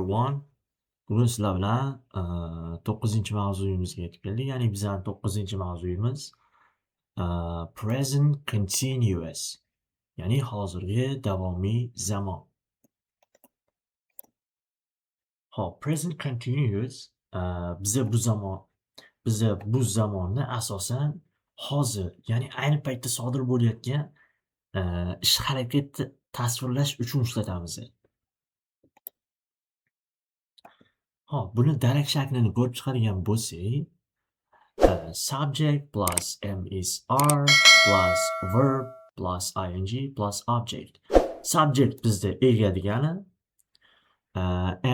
everyone. Bugun sizlar bilan 9-mavzuyimizga yetib keldik. Ya'ni bizning 9-mavzuyimiz present continuous, ya'ni hozirgi davomiy zamon. Xo'p, present continuous biza bu zamonni asosan hozir, ya'ni ayni paytda sodir bo'layotgan ish-harakatni tasvirlash uchun ishlatamiz. Xo'p, buni darak shaklini ko'rib chiqadigan bo'lsak, subject plus am is are plus verb plus ing plus object. Subject bizda ega degani,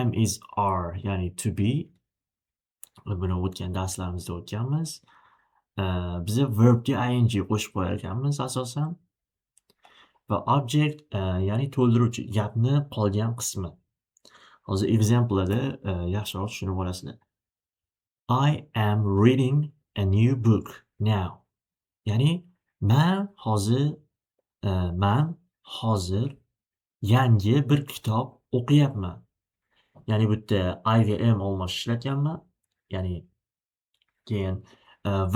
am is are ya'ni to be. Buni o'tgan darslarimizda o'tganmiz. Biza verbga ing qo'shib qo'yar ekanmiz asosan. Va object ya'ni to'ldiruvchi gapni qolgan qismi. Hozir example'larda yaxshiroq tushunib olasizlar. I am reading a new book now. Ya'ni man hozir yangi bir kitob o'qiyapman. Ya'ni bu yerda I ga am olmosh ishlatganman. Ya'ni keyin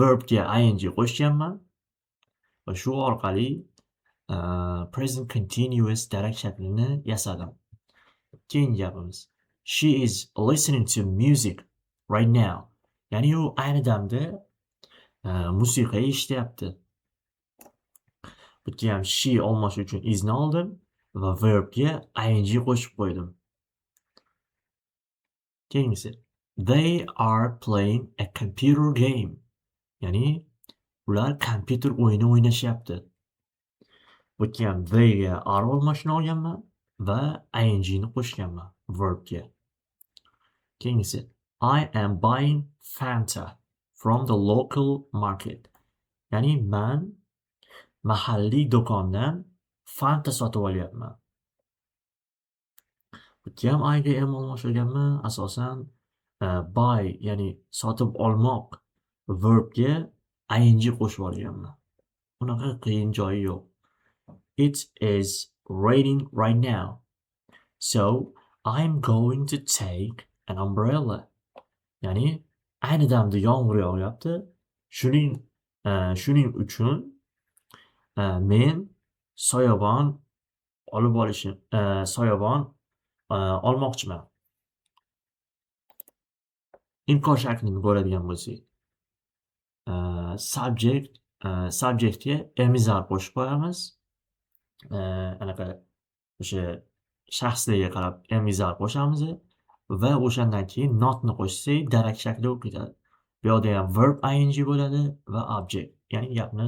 verbga ing qo'shganman va shu orqali present continuous darak shaklini yasadim. Keyingi gapimiz. She is listening to music right now. Ya'ni u ayni damda musiqa eshityapti. Bu yerga ham she olmoshi uchun isni oldim va verbga ing qo'shib qo'ydim. Keyingisi. They are playing a computer game. Ya'ni ular kompyuter o'yini o'ynashyapti. Bu yerga ham theyga are olmoshini olganman va ingni qo'shganman verbga. Keyingisi. I am buying Fanta from the local market. Ya'ni man mahalliy do'kondan Fanta sotib olyapman. Bu yerga ham I ga am olmosh olganman. Asosan buy ya'ni sotib olmoq verbga ing qo'shib olganman. Unaqa qiyin joyi yo'q. It is raining right now. So I'm going to take an umbrella. Ya'ni ayni damda yomg'ir yog'yapti. Shuning uchun men soyabon olib olishim soyabon olmoqchiman. Inkor shaklini ko'radigan bo'lsak, subjectga am is are qo'shib qo'yamiz. Anaqa o'sha shaxslarga qarab am is are qo'shamiz va o'shandan keyin notni qo'shsak darak shakli bo'lib ketadi. Bu yoqda ham verb ing bo'ladi va object, ya'ni gapni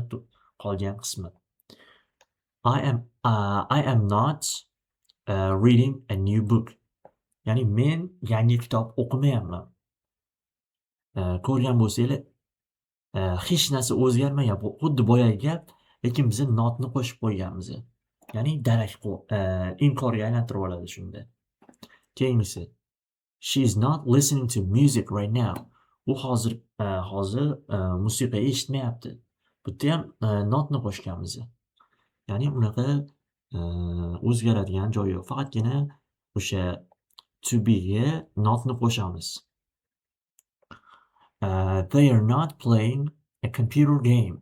qolgan qismi. I am not reading a new book. Ya'ni men yangi kitob o'qimayapman. Ko'rgan bo'lsanglar, hech narsa o'zgarmagan. Bu xuddi boyagi gap, lekin biz notni qo'shib qo'yganmiz. Ya'ni darak inkorga aylantirib oladi shunda. Keyingisi. She is not listening to music right now. U hozir musiqa eshitmayapti. Bu yerda ham notni qo'shganmiz. Ya'ni unaqa o'zgaradigan joyi yo'q. Faqatgina o'sha to be'ga notni qo'shamiz. They are not playing a computer game.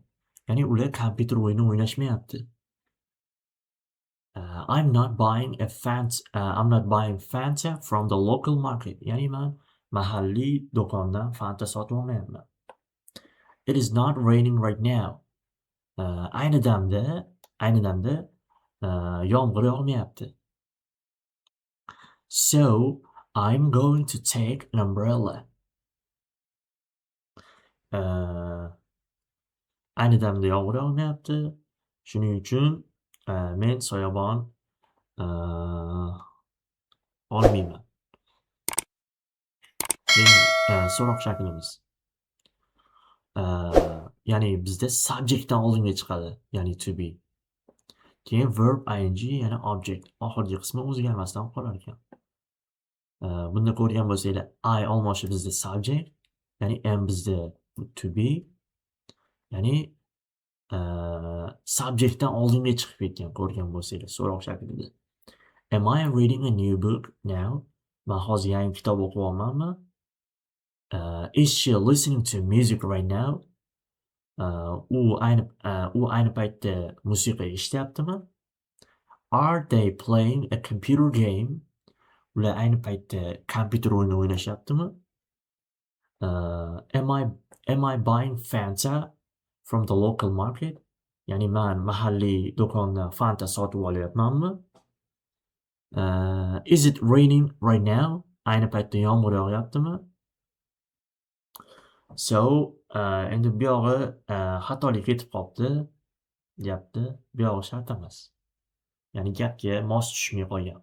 Ya'ni ular kompyuter o'yini o'ynashmayapti. I'm not buying Fanta from the local market. Ya'ni man mahalliy do'kondan Fanta sotib olmayapman. It is not raining right now. Ayni damda yomg'ir yog'mayapti. So I'm going to take an umbrella. Ayni damda yomg'ir yog'mayapti. Shuning uchun men soyabon olmayman. Keyin so'roq shaklimiz. Ya'ni bizda subjectdan oldinga chiqadi, ya'ni to be. Keyin verb ing yana object. Oxirgi qismi o'zgarmasdan qolar ekan. Bunda ko'rgan bo'lsanglar, I olmoshi bizda subject, ya'ni am bizda to be, ya'ni subjectdan oldinga chiqib ketgan ko'rgan bo'lsanglar so'roq shaklida. Am I reading a new book now? Man hozir yangi kitob o'qiyapmanmi? Is she listening to music right now? U ayni paytda musiqa eshityaptimi? Are they playing a computer game? Ular ayni paytda kompyuter o'yini o'ynashyaptimi? Am I buying Fanta from the local market? Ya'ni man mahalliy do'kondan Fanta sotib olyapmanmi? Is it raining right now? Ayni paytda yomg'ir yog'yaptimi? So, endi buyog'i xatolik ketib qolibdi deyapti. Buyog'i shart emas. Ya'ni gapga mos tushmay qolgan.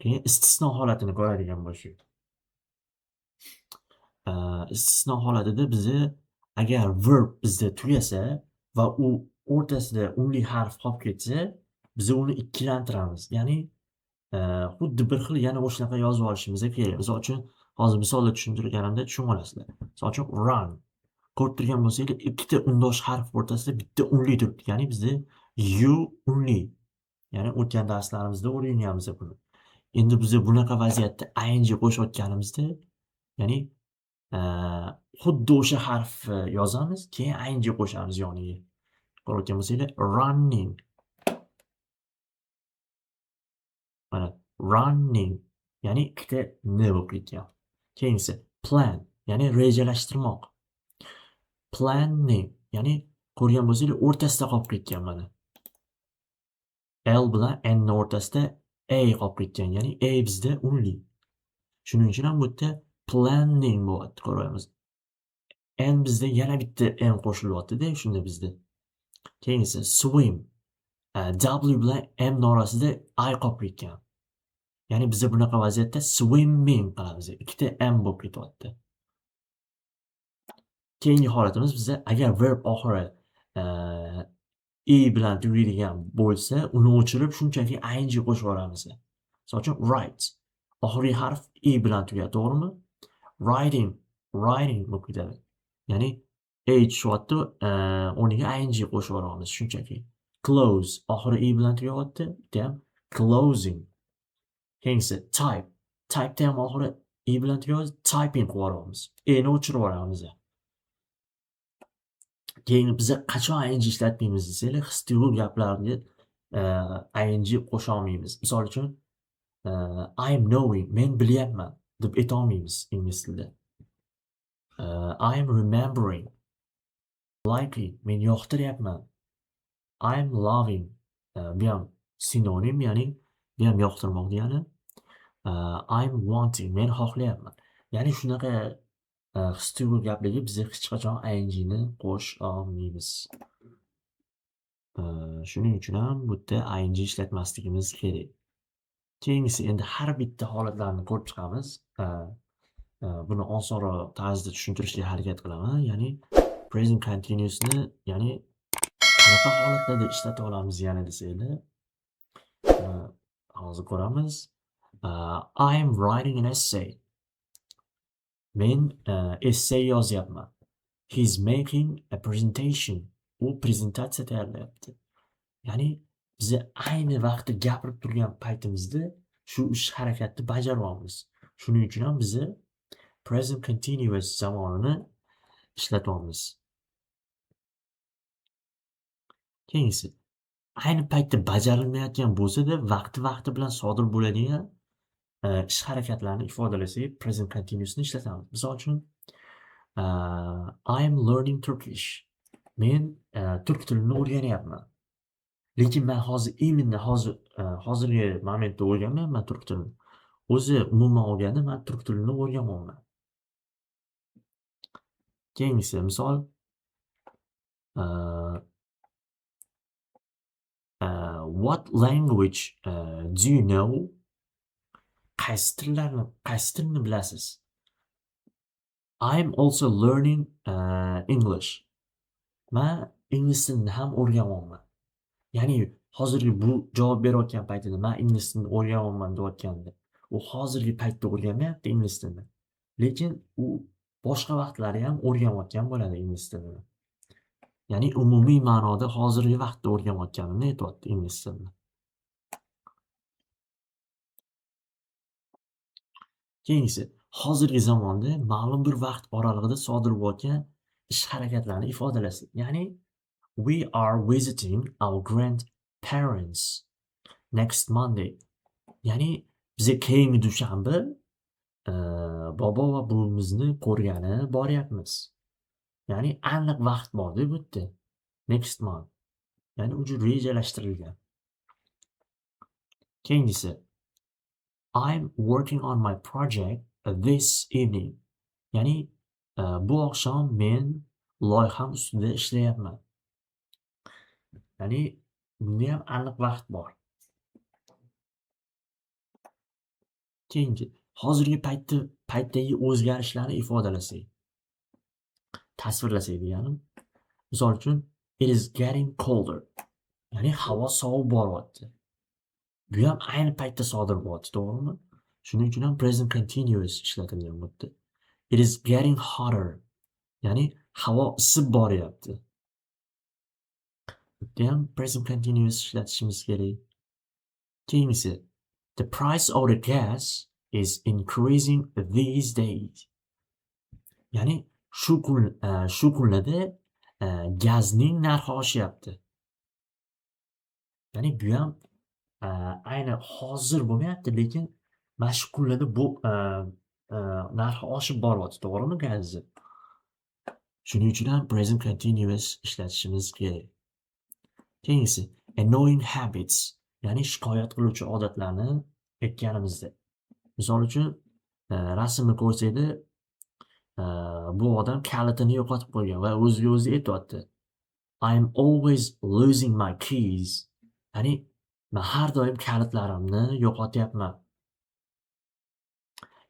Keyin istisno holatini ko'radigan bo'lsak. Istisno holatida biza agar verb bizda tugasa va u o'rtasida unli harf qolib ketsa, biza uni ikkilantiramiz. Ya'ni xuddi bir xil yana o'shanaqa yozib olishimiz kerak. Misol uchun, hozir misolda tushuntirganimda tushunib olasizlar. Misol uchun, run. Ko'rib turgan bo'lsanglar, ikkita undosh harf o'rtasida bitta unli turibdi. Ya'ni bizda u unli. Ya'ni o'tgan darslarimizda o'rganganmiz buni. Endi biza bunaqa vaziyatda ing qo'shayotganimizda, ya'ni xuddi o'sha harfni yozamiz, keyin ing qo'shamiz yoniga. Ko'rayotgan bo'lsanglar, running. Mana running, ya'ni ikkita n bo'lib ketgan. Keyingisi plan, ya'ni rejalashtirmoq. Planning, ya'ni ko'rgan bo'lsanglar o'rtasida qolib ketgan mana. L bilan N ni o'rtasida A qolib ketgan, ya'ni A bizda unli. Shuning uchun ham bu yerda planning bo'lyapti, ko'ryapmiz. N bizda yana bitta N qo'shilyapti-da shunda bizda. Keyingisi swim. W bilan M ni orasida I qolib ketgan. Ya'ni bizda bunaqa vaziyatda swimming qilamiz. Ikkita M bo'lib ketyapti. Keyingi holatimiz bizda agar verb oxiri e bilan tugaydigan bo'lsa, uni o'chirib shunchaki ing qo'shib yuboramiz. Misol uchun write. Oxirgi harf e bilan tugadi, to'g'rimi? Writing, writing bo'lib ketadi. Ya'ni e tushyapti, o'rniga ing qo'shib yuboramiz shunchaki. Close oxiri e bilan tugayapti, bitta ham closing. Keyingisi type. Type'da ham oxiri e bilan tugayapti, typing qilib yuboramiz. E ni o'chirib yuboramiz. Keyin biza qachon ing ishlatmaymiz desanglar, his-tuyg'u gaplarga ing qo'sha olmaymiz. Misol uchun, I am knowing, men bilyapman deb aytolmaymiz ingliz tilida. I am remembering, liking, men yoqtiryapman. I am loving, bu ham sinonim, ya'ni bu ham yoqtirmoq degani. I am wanting, men xohlayapman. Ya'ni shunaqa his-tuyg'u gaplarga biz hech qachon ingni qo'sha olmaymiz. Shuning uchun ham bu yerda ing ishlatmasligimiz kerak. Keyingisi endi har bitta holatlarni ko'rib chiqamiz. Buni osonroq tarzda tushuntirishga harakat qilaman. Ya'ni present continuousni, ya'ni qanaqa holatlarda ishlata olamiz yana desanglar, hozir ko'ramiz. I am writing an essay. Men essay yozyapman. He's making a presentation. U prezentatsiya tayyorlayapti. Ya'ni biza ayni vaqtda gapirib turgan paytimizda shu ish harakatni bajaryapmiz. Shuning uchun ham biza present continuous zamonini ishlatyapmiz. Keyingisi, ayni paytda bajarilmayotgan bo'lsa-da, vaqti-vaqti bilan sodir bo'ladigan ish harakatlarni ifodalasak, present continuousni ishlatamiz. Misol uchun, I am learning Turkish. Men turk tilini o'rganyapman. Lekin men hozir именно hozir hozirgi momentda o'rganmayapman turk tilini. O'zi umuman olganda men turk tilini o'rganyapman. Keyingisi misol, what language do you know? Qaysi tillarni, qaysi tilni bilasiz? I'm also learning English. Man ingliz tilini ham o'rganyapman. Ya'ni hozirgi bu javob berayotgan paytida man ingliz tilini o'rganyapman deyotganda, u hozirgi paytda o'rganmayapti ingliz tilini. Lekin u boshqa vaqtlari ham o'rganayotgan bo'ladi ingliz tilini. Ya'ni umumiy ma'noda hozirgi vaqtda o'rganayotganini aytyapti ingliz tilini. Keyingisi, hozirgi zamonda ma'lum bir vaqt oralig'ida sodir bo'layotgan ish-harakatlarni ifodalasak, ya'ni we are visiting our grandparents next Monday. Ya'ni biza keyingi dushanba bobo va buvimizni ko'rgani boryapmiz. Ya'ni aniq vaqt bor-da bu yerda. Next month. Ya'ni уже rejalashtirilgan. Keyingisi, I'm working on my project this evening. Ya'ni bu oqshom men loyiham ustida ishlayapman. Ya'ni bunda ham aniq vaqt bor. Keyingi, hozirgi paytdagi o'zgarishlarni ifodalasak, tasvirlasak deganim. Misol uchun, it is getting colder. Ya'ni havo sovib boryapti. Bu ham ayni paytda sodir bo'lyapti, to'g'rimi? Shuning uchun ham present continuous ishlatilgan bu yerda. It is getting hotter. Ya'ni havo isib boryapti. Bu yerda ham present continuous ishlatishimiz kerak. Keyingisi, the price of the gas is increasing these days. Ya'ni shu kunlarda gazning narxi oshyapti. Ya'ni bu ham ayni hozir bo'lmayapti, lekin mana shu kunlarda bu narxi oshib boryapti, to'g'rimi gazni? Shuning uchun ham present continuous ishlatishimiz kerak. Keyingisi, annoying habits, ya'ni shikoyat qiluvchi odatlarni aytganimizda. Misol uchun, rasmni ko'rsanglar, bu odam kalitini yo'qotib qo'ygan va o'ziga o'zi aytyapti. I'm always losing my keys. Ya'ni men har doim kalitlarimni yo'qotyapman.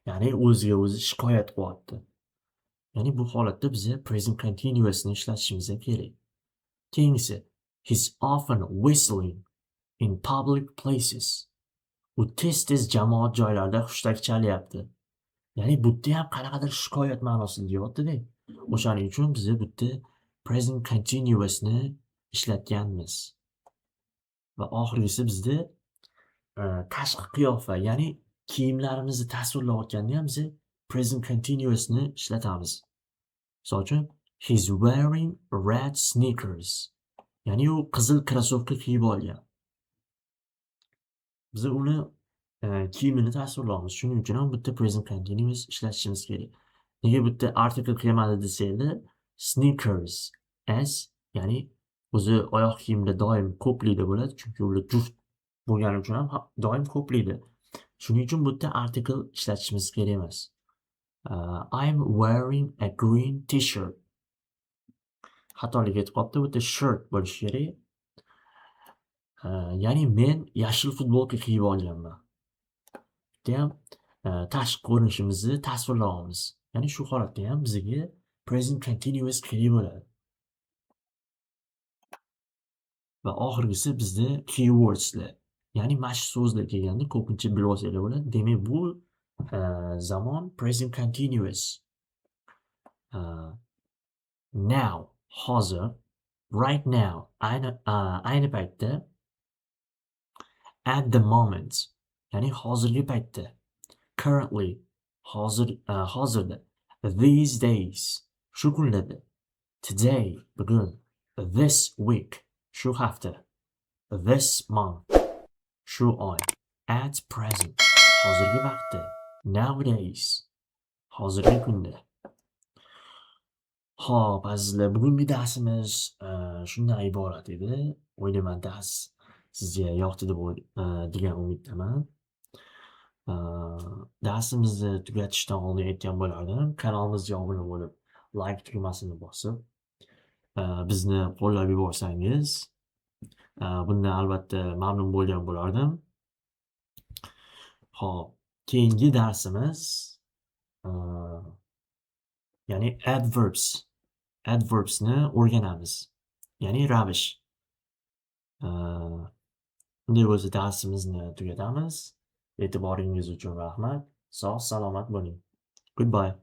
Ya'ni o'ziga o'zi shikoyat qilyapti. Ya'ni bu holatda biza present continuousni ishlatishimiz kerak. Keyingisi, he's often whistling in public places. U tez-tez jamoat joylarida hushtak chalyapti. Ya'ni bu yerda ham qanaqadir shikoyat ma'nosida deyapti-da. O'shaning uchun biza bu yerda present continuousni ishlatganmiz. Va oxirgisi bizda tashqi qiyofa, ya'ni kiyimlarimizni tasvirlayotganda ham biza present continuousni ishlatamiz. Misol uchun, he's wearing red sneakers. Ya'ni u qizil krossovka kiyib olgan. Biz uni kiyimini tasvirlaymiz. Shuning uchun ham bu yerda present continuous ishlatishimiz kerak. Nega bu yerda article kelmadi desanglar, sneakers s, ya'ni o'zi oyoq kiyimda doim ko'plikda bo'ladi, chunki ular juft bo'lgani uchun ham doim ko'plikda. Shuning uchun bu yerda article ishlatishimiz kerak emas. I'm wearing a green t-shirt. Xatolik ketib qolibdi, bu yerda shirt bo'lishi kerak. Ya'ni men yashil futbolka kiyib olganman. Bu yerda ham tashqi ko'rinishimizni tasvirlayapmiz. Ya'ni shu holatda ham bizga present continuous kerak bo'ladi. Va oxirgisi bizda keywordslar. Ya'ni mana shu so'zlar kelganda ko'pincha bilib olsanglar bo'ladi. Demak, bu zamon present continuous. Now, hozir, right now, ayni paytda, at the moment, ya'ni hozirgi paytda, currently, hozirda, these days, shu kunlarda, today, bugun, this week, shu hafta, this month, shu oy, at present, hozirgi vaqtda, nowadays, hozirgi kunda. Xo'p, azizlar, bugungi darsimiz shundan iborat edi. O'ylayman, dars sizga yoqdi deb degan umiddaman. Darsimizni tugatishdan oldin aytgan bo'lardim, kanalimizga obuna bo'lib, like tugmasini bosib, bizni qo'llab yuborsangiz, bundan albatta mamnun bo'lgan bo'lardim. Xo'p, keyingi darsimiz, ya'ni adverbs, adverbsni o'rganamiz. Ya'ni ravish. Unday bo'lsa darsimizni tugatamiz. E'tiboringiz uchun rahmat. Sog' salomat bo'ling. Goodbye.